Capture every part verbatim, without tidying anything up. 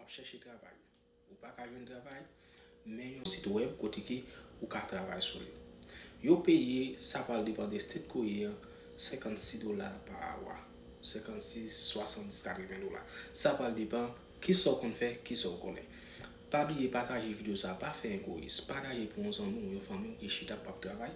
W ap chèche travay. Ou pa ka jwenn travay, men yon sit wèb kote ke ou ka travay sou li. Yo peye, sa pral depann de state ke w ye an, senkannsis dola pa awa. Senkannsis, swasanndis, katreven dola. Sa pral depann kisa w konn fè, kisa w konnen. Pa bliye pataje videyo sa, pa fè egoyis. Pataje pou yon zanmi w, yon fanmi w ki chita p ap travay,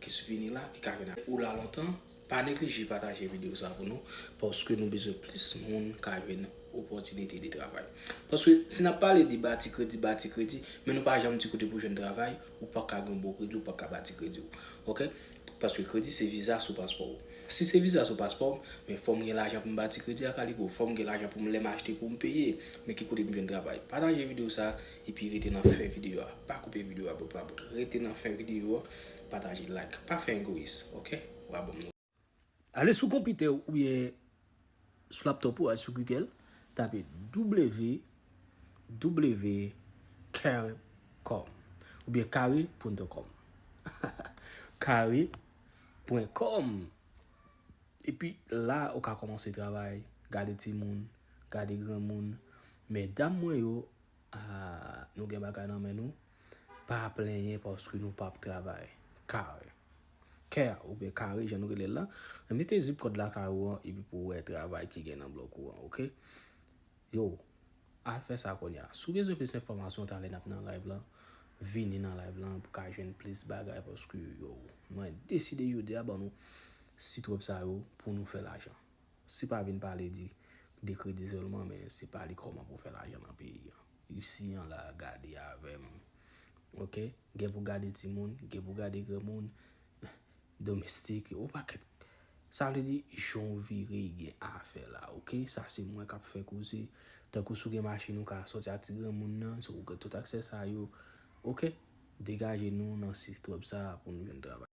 ki vini la, ki ka jwenn ou la lontan. Pa neglije pataje videyo sa pou nou, paske nou bezwen plis moun ka jwenn opòtinite de travay. Paske si n ap pale de bati kredi, bati kredi, men nou pa janm di kote pou jwenn travay, ou pa ka gen bon kredi, ou pa ka bati kredi w. Oke? Paske kredi se viza sou paspò w. Si se viza sou paspò m, men fò m gen lajan pou m bati kredi a Kaliko, fò m gen lajan pou m lè m achte pou m peye, men ki kote m jwenn travay. Pataje videyo sa, epi rete nan fen videyo a. Pa koupe videyo a bout pa bout. Rete nan fen videyo a, pataje, like. Pa fè egoyis, oke? W a bon. Ale sou konpitè w oubyen sou laptop ou, al sou Google, tape www.kare.com oubyen kare.com. Kare.com. Epi la, ou ka kòmanse travay, gade timoun, gade granmoun. Medam mwen yo, ah, nou gen bagay nan men nou. Pa plenyen paske nou p ap travay. Kare. Kè a, oubyen kare, jan nou rele l la. Mete zip kòd lakay ou an, epi pou w wè travay ki gen nan blòk ou an, oke? Yo, al fè sa kounye a. Si w bezwen plis enfòmasyon, talè n ap nan live lan, vini nan live lan pou ka jwenn plis bagay, paske, yo, mwen deside jodi a ban nou sit wèb sa yo pou nou fè lajan. Se pa vin pale di, de kredi sèlman, men se pale kòman pou fè lajan nan peyi an. Isi an la, gade avè m. Oke? Gen pou gade timoun, gen pou gade granmoun, domestik, yon pakèt. Sa vle di, jan w vire, gen afè la, oke? Sa se mwen k ap fè koze. Tankou si w gen machin, ou ka sòti ak ti granmoun nan, so ou gen tout aksè sa yo, oke? Degaje nou nan sit wèb sa pou nou jwenn travay.